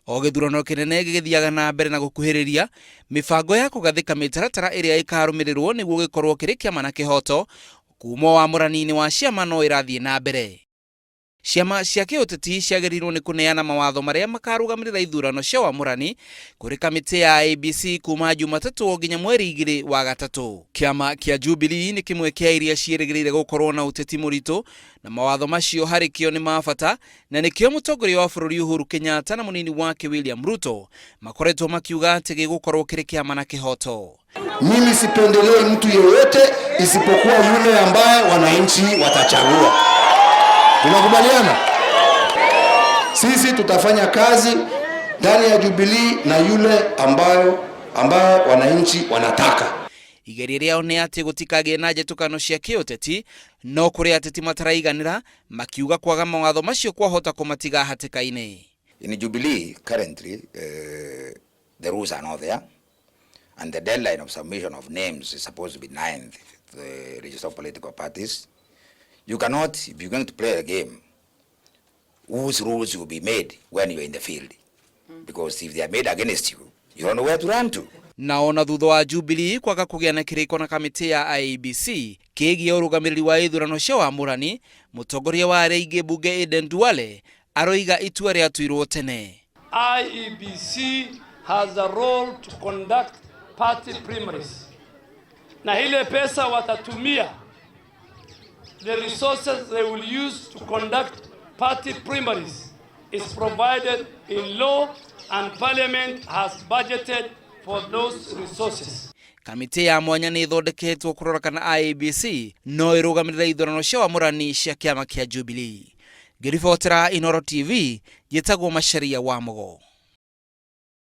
O gĩthurano kĩnene gĩgĩthiaga na mbere na gũkuhĩrĩria, mĩbango ya kũgathĩka mĩtaratara ĩrĩa ĩkarũmĩrĩrwo nĩguo gĩkorwo kĩrĩ kĩama na kĩhoto kuma wamũrani-inĩ wa ciama no ĩrathiĩ na mbere. Ciama cia kĩũteti ciagĩrĩirwo nĩ kũneana mawatho marĩa makarũgamĩrĩra ithurano cia wamũrani kũrĩ kamĩtĩ ya IEBC kuma Jumatatũ nginya mweri 2 wa Gatatũ. Kĩama kĩa Jubilee nĩ kĩmwe kĩa iria ciĩrĩgĩrĩire gũkorwo na ũteti mũritũ na mawatho macio harĩ kĩo nĩ ma bata na nĩkĩo mũtongoria wa bũrũri Uhuru Kenyatta na mũnini wake William Ruto makoretwo makiuga atĩ gĩgũkorwo kĩrĩ kĩama na kĩhoto. Mimi sipendelei mtu yeyote isipokuwa yule ambaye wananchi watachagua. Tunakubaliana? Sisi tutafanya kazi ndani ya Jubilee na yule ambayo wananchi wanataka. Igeria rĩao nĩ atĩ gũtikagĩe na njĩtũkano cia kĩũteti, no kũrĩ ateti mataraiganĩra makiuga kwaga mawatho macio kwahota kũmatiga hatĩka-inĩ. In Jubilee currently, the rules are not there, and the deadline of submission of names is supposed to be 9th, the Register of Political Parties. You cannot, if you're going to play a game, whose rules will be made when you're in the field? Because if they are made against you, you don't know where to run to. Na ona thutha wa Jubilee kwaga kũgĩa na kĩrĩko na kamĩtĩ ya IEBC kĩgiĩ ũrũgamĩrĩri wa ithurano cia wamũrani, mũtongoria wa arĩa aingĩ mbunge Aden Duale aroiga itua rĩatuirwo tene. IEBC has a role to conduct party primaries, na ile pesa watatumia, the resources they will use to conduct party primaries is provided in law and parliament has budgeted for those resources. Kamĩtĩ ya mwanya nĩ ĩthondeketwo kũrora kana IEBC no ĩrũgamĩrĩre ithurano cia wamũrani cia kĩama kĩa Jubilee. Ngĩribotera Inooro TV, njĩtagwo Macharia wa Mũgo.